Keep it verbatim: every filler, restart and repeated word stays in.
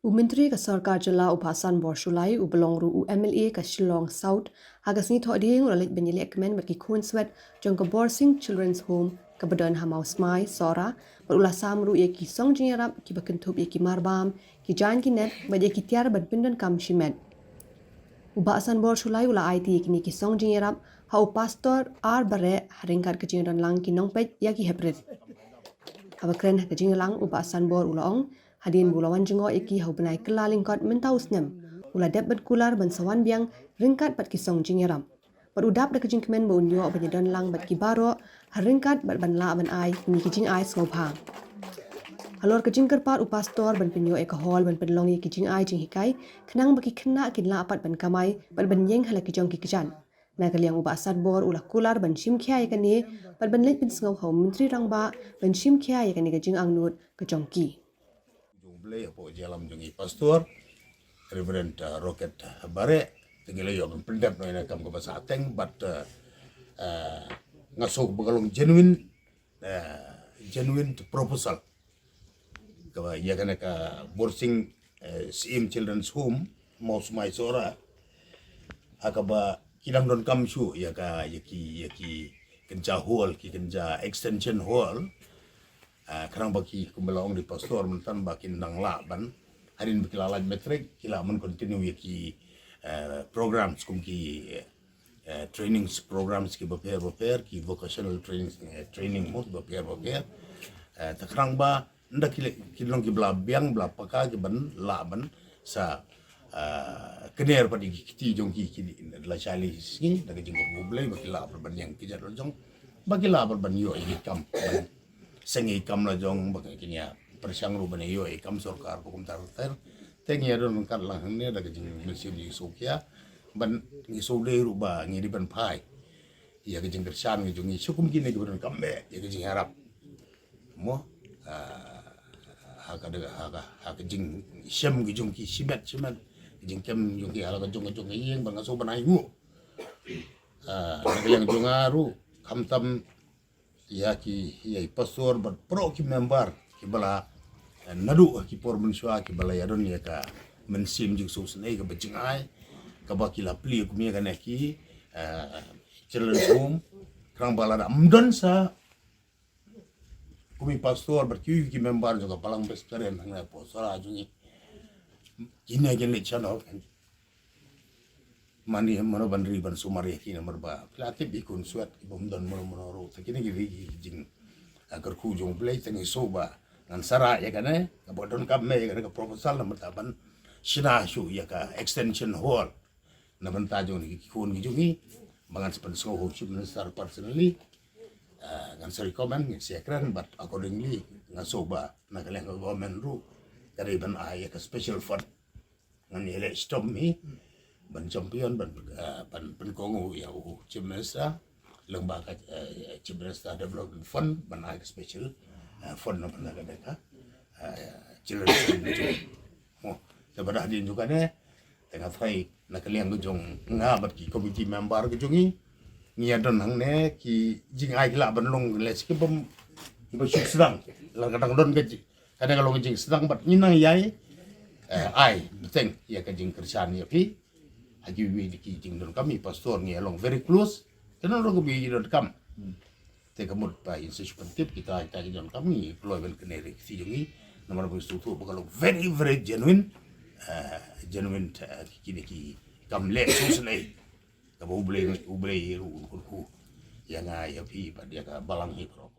U Myntri ka Sorkar Jylla u Bah Sanbor Shullai, u ba long ruh u M L A ka Shillong South, ha ka sngi Thohdieng u la leit ban ïalehkmen bad ki khun swet jong ka Borsing Children's Home kaba don ha Mawsmai, Sohra, bad u la sam ruh ïa ki song jingïarap kiba kynthup ïa ki marbam, ki jaiñ ki net, bad ïa ki tiar ban pyndonkam shimet. U Bah Sanbor Shullai u la aiti ïa kine ki song jingïarap ha u Pastor R Bareh ha ryngkat ka jingdon lang ki nongpeit ïa ki heprit. Haba kren ha ka jingïalang, u Bah Sanbor u la ong, hadien ba u la wan jngoh ïa ki ha u bnai Kyllalyngkot mynta u snem, u la dep ban kular ban sa wan biang ryngkat bad ki song jingïarap. Bad u dap da ka jingkmen ba un ïoh ban ïadon lang bad ki baroh ha ryngkat bad ban lah ban ai kine ki jingai sngewbha. Halor ka jingkyrpad u Pastor ban pynïoh ïa ka hall ban pynlong ïa ki jingai jinghikai, khnang ba ki khynnah kin lah pat ban kamai bad ban ïeng ha la ki jong ki kjat. Na ka liang u Bah Sanbor u la kular ban shim khia ïa kane bad ban leit pynsngew ha u Myntri Rangbah ban shim khia ïa kane ka jingangnud ka jong ki. Jong U Blei hapoh jingïalam jong i Pastor Reverend, uh, Rocket Bareh, te ngi la ïoh ban pyndep noh ïa kane ka kam kaba sah teng, bad, uh, uh, nga sngew ba ka long genuine, uh, genuine proposal. Kaba ïa kane ka Borsing, eh, Syiem Children's Home, Mawsmai, Sohra, ha kaba ki dang donkam shuh ïa ka, ïa ki, ïa ki kynja hall, ki kynja extension hall. Ah, khnang ba ki, kumba la ong da i Pastor mynta, ba kin dang lah ban, hadien ba ki la lait matric, ki lah ban continue ïa ki, eh, programs kum ki, eh, trainings programs kiba pher ba pher, ki vocational trainings, eh, training mo kiba pher ba pher. Eh, te khnang ba ynda ki le-, ki long kiba la biang, ba la paka, kiban lah ban sa, eh, kner pat ïa ki kti jong ki, ki lashai lashisngi, da ka jingkyrkhu U Blei, ba ki lah pat ban ïeng kjat la jong, ba ki lah pat ban ïoh ïa ki kam, ban seng ïa ki kam la jong, ba kin ïa pyrshang ruh ban ïoh ïa ki kam sorkar, ko kumta ter. Te ngi ïa don ryngkat lang hangne da ka jingmynsiem jingsngewkhia, ban ngi sngewdei ruh ba ngi dei ban phai ïa ka jingkyrshan ka jong ngi sha kum kine kiba donkam bha ïa ka jingïarap. Mo, ah, ha ka, ha ka, ha ka jingshem ka jong ki shimet shimet, ka jingkem jong ki ha la ka jong ka jong ka ïing, ba nga sngew ban ai nguh. Ah, na ka liang jong nga ruh, khamtam ïa ki, ïa i Pastor bad baroh ki member kiba la, eh, naduh ki por mynshuwa kiba la ïa don ïa ka mynsiem jingsngewsynei kaba jingai, kaba ki la plie kum ïa kane ki, eh, Children's Home, khnang ba lada ym don sa kum i Pastor bad ki, ki member jong ka Balang Presbyterian hangne hapoh Sohra jong ngi, kine kin leit shano, mane mano ban ri ban sumar ïa ki namar ba phi la tip i khun swet ki bym don mano mano ruh. Te kine ki ri ki jing, ah, kyrkhu jong U Blei, te ngi sngew ba ngan sa rah ïa kane, kaba donkam ïa kane ka proposal namar ta ban shna shuh ïa ka extension hall na bynta jong ki khun ki jong ngi, ba ngan sa pynsngew ha u Chief Minister personally. Ah, ngan sa recommend, ngan sa ïakren, but accordingly nga sngew ba na ka liang ka government ruh ka dei ban ai ïa ka special fund. Ngan ïaleh shitom hi ban champion, ban, ah, ban pynkohnguh ïa u Chief Minister lyngba ka, eh, Chief Minister Development Fund, ban ai ka special, eh, fund na bynta ka, ka, eh, children. Mo, te bad hadien jong kane, te nga tharai na ka liang ka jong nga bad ki committee member ka jong ngi, ngi ïa don hangne ki jingai ki lah ban long lehse ki bym, ki bym suk sdang, la ka dang don ka ji-, ka dang long ka jingsdang, bad ngi nang ïai, eh, ai bteng ïa ka jingkyrshan ïa phi ha kiwei de ki jingdonkam. I Pastor ngi ïa long very close, te nang long ka bym ïa donkam. Te ka mut ba in sa shu pyntip kita, kita ki jong kam ngi kloi ban kane ri kti jong ngi. Namar ba ngi sngewthuh ba ka long very, very genuine, eh, genuine, eh, kine ki kam leh sngewsynei kaba U Blei, U Blei ruh un kyrkhu ïa nga, ïa phi bad ïa ka balang hi baroh.